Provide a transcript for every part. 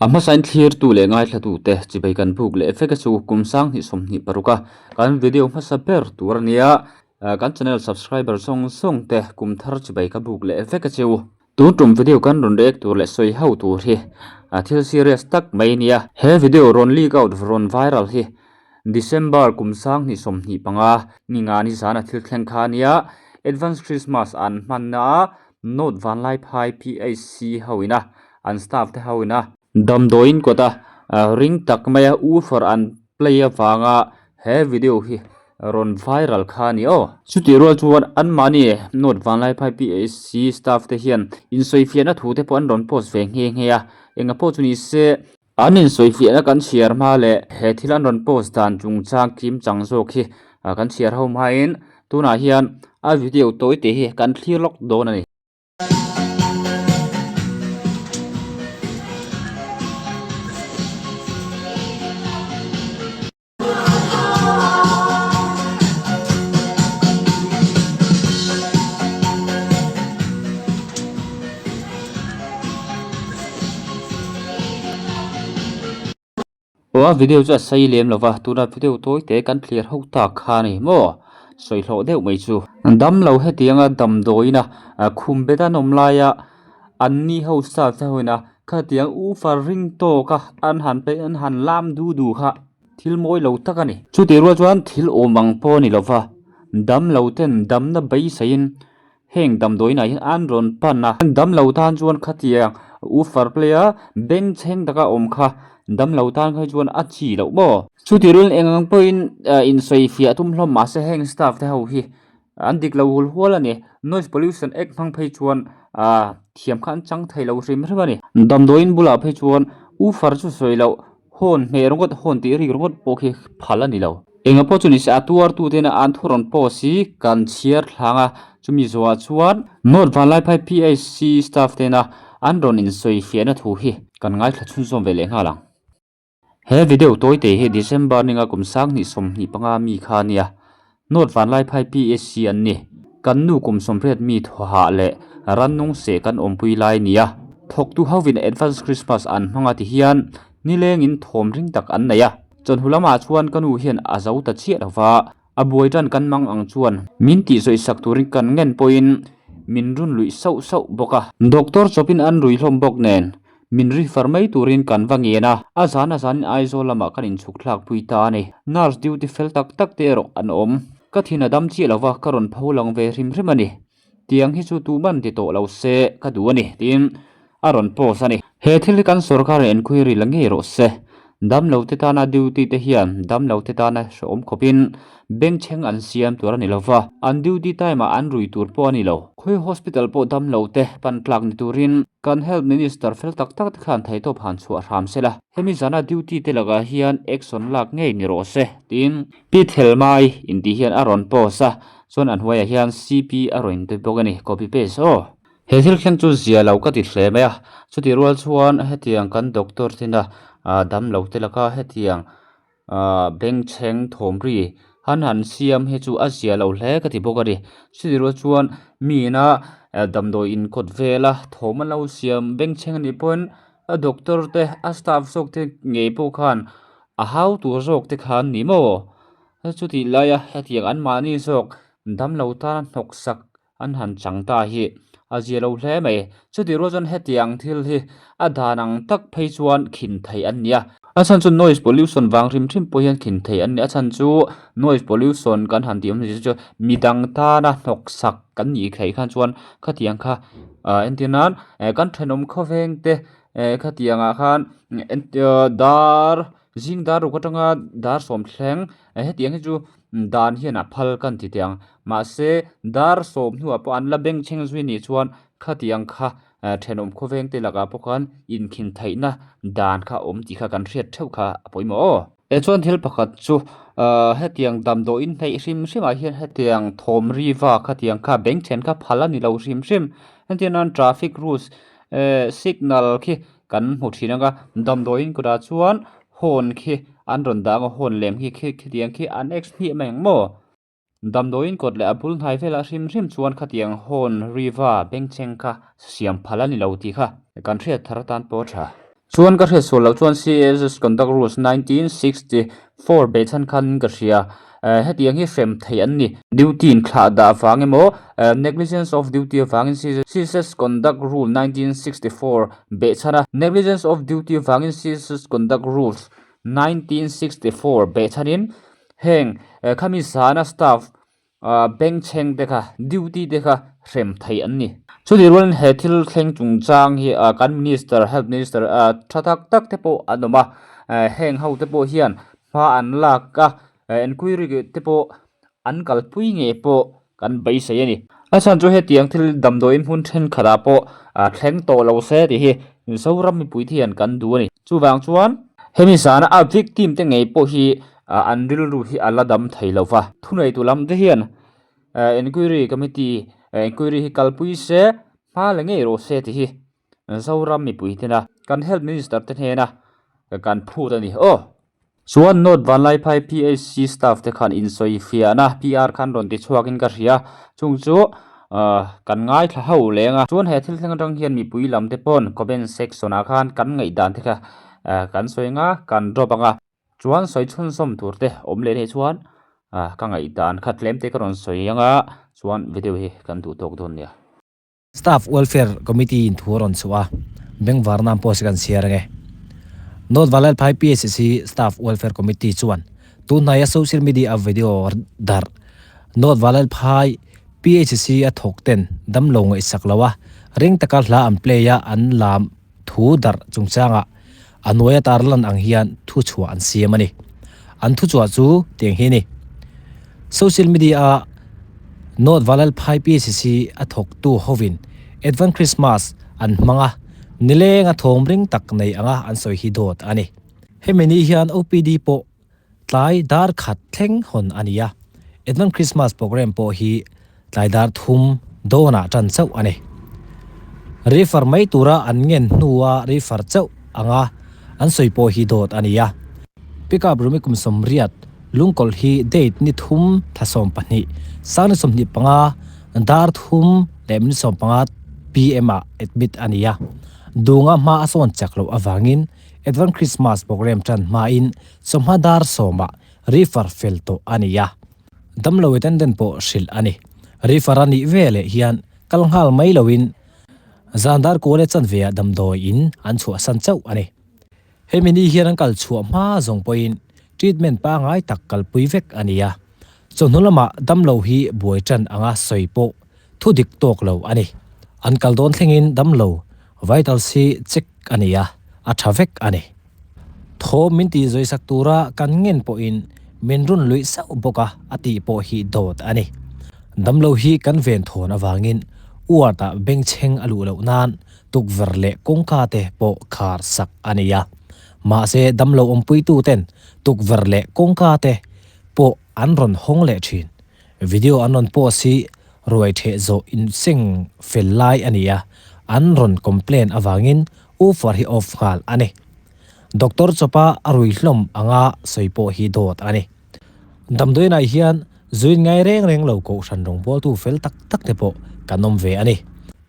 A hmasain thlirtu leh ngaithlatute chibai kan buk leh vek a chu kum sanghnih 26 a kan video hmasa ber tur a nia. Kan channel subscriber zawng zawng te kum thar chibai ka buk leh vek a chu. Tun tum video kan rawn react tur leh sawi ho tur hi thil serious tak mai a nia. He video rawn leak out rawn viral hi December kum 2025 ni nga ni zana thil thleng kha a nia. Advance Christmas an hmanna a North Vanlaiphai PHC ho ina an staff te ho ina damdawiin kawt a ring tak mai a woofer an play avanga he video hi rawn viral kha a ni aw. Chutih rual chuan anmahni North Vanlaiphai PHC staff te hian insawifiahna thu te pawh an rawn post ve nghe nghe a, enga pawh chu ni se An insawifiahna kan chhiar hma leh he thil an rawn post dan chungchang kim chang zawk hi kan chhiar ho hmain tunah hian a video tawi te hi kan thlir lawk dawn a ni. Aw a video chu a sei lem lo va tuna video tawi te kan thlir ho tak kha a ni maw sawi hlawh deuh mai chu. Dam lo hetianga damdawiin a khum bet an awm laia an ni ho staff te hoin a khatiang ufar ring tawk a an han peih an han lam du du kha. Thil mawi lo tak a ni. Chutih rual chuan thil awm ang pawh a ni lo va, dam lo ten damna beiseiin heng damdawiinah hian an rawn pan a. Dam lo tan chuan khatiang woofer play a bengchheng taka awm kha dam lo tan kha chuan a chi loh maw? Chutih rualin eng ang pawhin insawifiah tum hlawm mahse heng staff te ho hi An dik lo hul hual a ni. Noise pollution act hmang phei chuan thiam kha an chang thei lo hrim hrim a ni. Damdawiin bulah phei chuan woofer chu sawi loh hawn hmeh ringawt hawn tih rik ringawt pawh khi phal a ni lo. Enga pawh chu ni se a tuartu tena an thu rawn post hi kan chhiar thlang a, chumi zawhah chuan North Vanlaiphai PHC staff tena an rawn insawifiahna thu hi kan ngaithla chhunzawm ve leh nghal ang. He video tawi te hi December ninga kum 2025 mi kha a nia. North Vanlaiphai PHC an ni. Kan nu kum 80 mi thawhah leh rannung seh kan awmpui lai nia. Thawktu hovin Advance Christmas an hmang a ti hian nilengin thawm ring tak an nei a. Chawhnu lamah chuan ka nu hian a zo ta chiah lova, a buai tan kan mang ang chuan min tih zawih sak turin kan ngen pawhin min run luih sauh sauh bawk a. Doctor chawpin an rui hlawm bawk nen Min refer mai turin kan va ngen a, a zan a zanin Aizawl lamah kan inchhuk thlak pui ta a ni. Nurse duty fel tak tak te erawh an awm. Ka thin a dam chiah lova ka rawn pho lang ve hrim hrim a ni. Tiang hi chu tuman ti tawh lo se ka duh a ni, tiin a rawn post a ni. He thil hi kan sorkarin enquiry la ngei rawh se. Damlo te tana duty te hian damlo te tana hrehawm khawpin bengchheng an siam tur a ni lova, an duty time ah an rui tur pawh a ni lo. Khawi hospital pawh damlo te pan tlak ni turin kan health minister fel tak tak te khan theihtawp han chhuah hram se la, hemi zana duty te lakah hian action lak ngei ni rawh se, tiin Pi Thelmai intih hian a rawn post a, chuan a hnuaiah hian CP a rawn inti bawk a ni, copy paste aw. He thil thleng chu zia lo ka ti hle mai a, chutih rual chuan hetiang kan doctor tina damlo te laka hetiang bengchheng thawm ri han han siam hi chu a zia lo hle ka ti bawk a ni. Chutih rual chuan mi ina damdawi in kawt vela thawm an lo siam bengchheng a nih pawhin a doctor te a staff zawk te ngei pawh khan a hau tur zawk te kha an ni maw? Chutih laia hetiang anmahni zawk damlo tana hnawksak An han chang ta hi a zia lo hle mai. Chutih rual chuan hetiang thil hi a dan ang tak phei chuan khin theih an ni a. A chhan chu noise pollution vang hrim hrim pawh hian khin theih an ni. A chhan chu noise pollution kan han tih awmzia chu midang tana hnawk sak kan nih theih khan chuan khatiang kha ah entir nan kan thenawm khawveng te khatiang ah khan dar zing dar ruk atanga dar sawm thleng hetiang hi chu dan hian a phal kan ti teh ang. Mahse, dar sawm hnuah pawh an la bengchheng zui nih chuan khatiang kha thenawm khawveng te lakah pawh khan inkhin theihna dan kha a awm tih kha kan hriat theuh kha a pawimawh aw. Eh chuan thil pakhat chu hetiang damdawi inhneih hrim hrimah hian hetiang thawm ri va khatiang kha bengchhen kha phal a ni lo hrim hrim. Hetiang nan traffic rules signal khi kan hmu thin ang a, damdawiin kutah chuan horn khi an rawn dah ang a, horn lem khi khitiang khi an ex hnih mai ang maw? Damdawiin kawt leh a bul hnai velah hrim hrim chuan khatiang horn riva bengchheng kha siam phal a ni lo tih kha kan hriat thar atan pawh a tha. Chuan ka hriat sual loh chuan CSS Conduct Rules 1964 behchhan khan ka hria. Hetiang hi hrem theih an ni. Duty in thlah dah vang emaw Negligence of Duty avangin CSS Conduct Rule 1964 behchhan a, Negligence of Duty avangin CSS Conduct Rules 1964 behchhanin heng khami zana staff Bengchheng te kha duty te kha hrem theih an ni. Chutih rualin he thil thleng chungchang hi kan minister health minister tha tak tak te pawh an awm a, heng ho te pawh hian hma an lak a, enquiry te pawh an kalpui ngei pawh kan beisei a ni. A chhan chu hetiang thil damdawiin hmun thenkhatah pawh thleng tawh lo se tih hi Zoram mipui te hian kan duh a ni. Chuvang chuan hemi zana a victim te ngei pawh hi an rilru hi a la dam thei lo va. Thuneitu lam te hian enquiry committee enquiry hi kalpui se hma la ngei rawh se tih hi Zoram mipui tena kan health minister te hnena kan phut a ni aw. Chuan North Vanlaiphai PHC staff te khan insawifiahna PR khan rawn ti chhuakin ka hria chung chu kan ngaithla ho leng a. Chuan he thil thleng atang hian mipui lam te pawn comment section ah khan kan ngaihdan te kha kan sawi anga kan drop anga. Chuan sawi chhunzawm tur te awm leh nei chuan ah ka ngaihdan kha tlem te ka rawn sawi ang a chuan video hi kan duh tawk dawn nia. Staff Welfare Committee in thu a rawn chhuah a, Bengvar nan post hi kan chhiar ang e. North Valalphai PHC Staff Welfare Committee chuan tunhnaia social media a video darh North Valalphai PHC a thawk ten damlo ngaihsak lo a ring taka hla an play a an lam Thu darh chungchangah a hnuaia tarlan ang hian thuchhuah an siam a ni. An thuchhuah chu tiang hi a ni. Social media-a North Valalphai PCC a thawktu hovin Advent Christmas an hmang a, nilenga thawm ring tak nei anga an sawi hi dawt a ni. Hemi ni hian OPD pawh Tlai dar khat thleng hawn a ni a, Advent Christmas programme pawh hi tlai dar thum dawnah tan chauh a ni. Refer mai tura an ngen hnua refer chauh anga an sawi pawh hi dawt a ni a. Pickup Rumi kum 80 lungkawlh hi date ni thum thla 12, sang ni 25 dar thum leh minute 15 pm ah admit a ni a. Dunga hma a sawn chak loh avangin Advent Christmas programme tan hmain Chawhma dar sawmah refer fel tawh a ni a, damlo attendant pawh hrilh a ni. Refer a nih ve leh hian kal nghal mai loin zan dar kual leh chanveah damdawi in an chhuahsan chauh a ni. Hemi ni hian an kal chhuah hma zawng pawhin treatment pangai tak kalpui vek a ni a, chawhnu lamah damlo hi buai tan anga sawi pawh thu dik tawk lo a ni. An kal dawn thlengin damlo vitals hi check a ni a, a tha vek a ni. Thawm min tih zawisak tura kan ngen pawhin min run luih sauh bawk a, a tih pawh hi dawt a ni. Damlo hi kan ven thawn avangin ward-ah bengchheng a luh loh nan tukverh leh kawngka te pawh khar sak a ni a. Mahse damlo awmpuituten tukverh leh kawngka te pawh an rawn hawng leh thin. Video an rawn post hi ruai theh zawh inseng fel lai a ni a, an rawn complain avangin woofer hi off nghal a ni. Doctor chawpa a rui hlawm anga sawi pawh hi dawt a ni. Damdawiinah hian zuin ngai reng reng lo kohhran rawngbawltu fel tak tak te pawh kan awm ve a ni.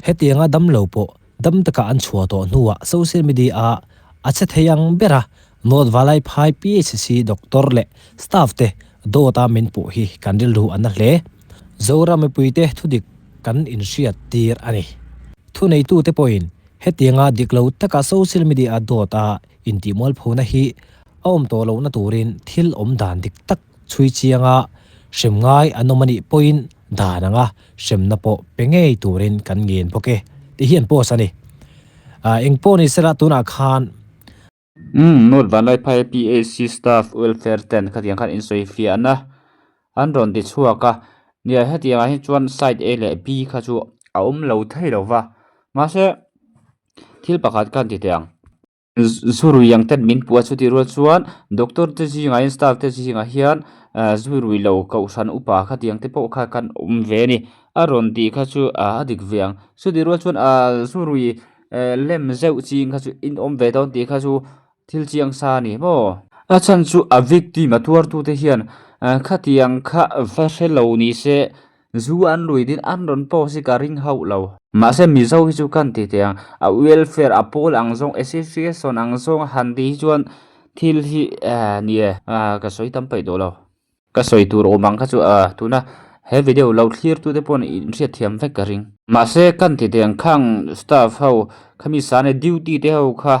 Hetianga damlo pawh Dam taka an chhuah tawh hnuah social media-ah a che thei ang ber a, North Valaiphai PHC doctor leh staff te dawta min puh hi kan rilru a na hle. Zoram mipuite thudik kan inhriat tir a ni. Thuneitute pawhin hetianga dik lo taka social media-a dawta intihmualphona hi a awm tawh lohna turin thil awm dan dik tak Chhui chianga hrem ngai an awm a nih pawhin dan anga hremna pawh pe ngei turin kan ngen bawk e tih hi an post a ni. Eng pawh ni sela tunah khan. Umm, North Vanlaiphai PAC staff welfare ten khatiang khan insawi fiahna an rawn ti chhuak a, nia hetiang ah hi chuan side A leh B kha chu a awm lo thei lo va, mahse thil pakhat khan ti teh ang. Zurui ang ten min puh a chutih rual chuan doctor te zingah hian staff te zingah hian zurui lo kohhran upa khatiang te pawh kha kan awm ve a ni a rawn tih kha chu a dik ve ang chutih rual chuan zurui lem zeuh ching kha chu in awm ve dawn tih kha chu thil chiang sa a ni maw. A chhan chu a victim a tuartu te hian khatiang kha va hre lo ni se Zu an lui din an rawn post hi ka ring hauh lo. Mahse Mizo hi chu kan ti teh ang, a welfare a pawl ang zawng association ang zawng han tih hi chuan thil hi eh ni e ka sawi tam paih tawh lo. Ka sawi tur awm ang kha chu ah tuna he video lo thlir tute pawh in hriat thiam vek ka ring. Mahse kan ti teh ang khang staff ho khami sane duty te ho kha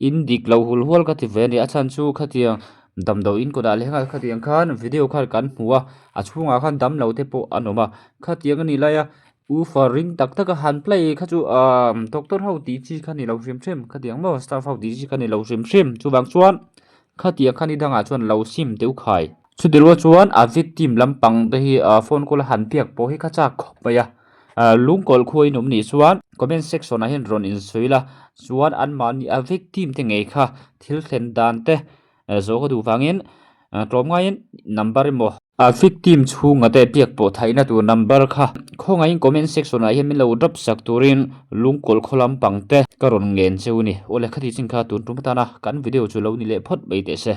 in dik lo hul hual ka ti ve a ni a chhan chu khatiang damdawi in kawtah leh nghal khatiang khan video khan kan hmu a a chhungah khan damlo te pawh an awm a khatiang a nih lai a woofer ring tak tak a han play kha chu ahh doctor ho tih chi kha ni lo hrim hrim khatiang maw staff ho tih chi kha ni lo hrim hrim chuvang chuan khatiang kha ni dangah chuan lo sim deuh khai. Chuti rual chuan a victim lampang te hi ahh phone call a han biak pawh hi kha chak khawp mai a. Lungkawlh khuai in awm nih chuan comment section ah hian rawn insawi la chuan anmahni a victim te ngei kha thil thlen dan te zawh ka duh vangin tlawm ngaiin number emaw a victim chhunga te biak pawh theihna tur number kha khawngaihin comment section ah hian min lo drop sak turin lungkawlh khaw lampang te ka rawn ngen cheu a ni. Awle khati chin kha tun tum atana kan video chu lo ni leh phawt mai teh se.